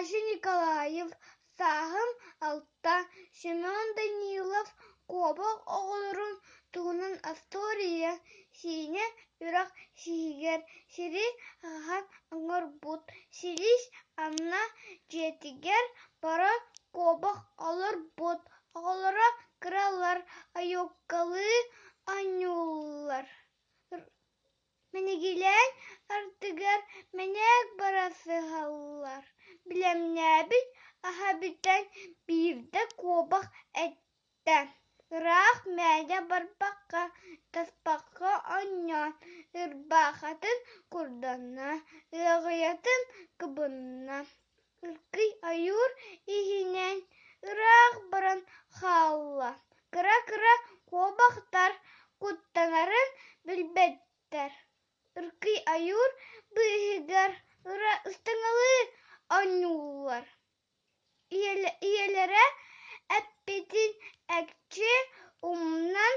Вася Николаев, сааһым 6, Семен Данилов Куобах оҕолорун туһунан остуоруйа Сиинэ үрэх сиһигэр сири хаһан оҥорбут Силис Анна дьиэтигэр баран куобах олорбут, оҕолоро кыралар ойуоккалыы оонньууллар Мэнигилээн ардыгар мэнээк бара сыһаллар, бэлэмнээбит аһа бүтэн биирдэ куобах эттэ, ыраах мээнэ барбакка, таспакка оонньоон, ырбаахытын курданна, ыаҕайатын кыбынна, ыркый ойуур иһинэн ыраах баран хаалла, кыра-кыра куобахтар куттанарын билбэттэр, ыркый ойуур быыһыгар ыстаҥалыы оонньууллар. Ийэлэрэ эппитин экчи умнан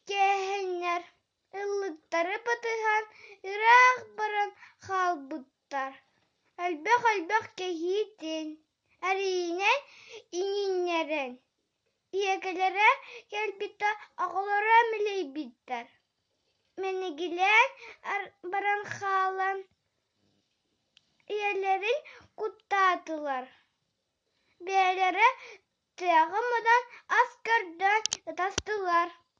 кээһэннэр, ыллыктары батыһан ыраах баран хаалбыттар, элбэх-элбэх кэһиитин эрийинэн иҥиннэрэн, ийэкэлэрэ кэлбитэ оҕолоро мэлийбиттэр, мэнигилээн баран хаалан Ийэлэрин куттаатылар, бэйэлэрэ тыаҕа мунан ас көрдөөн ытастылар.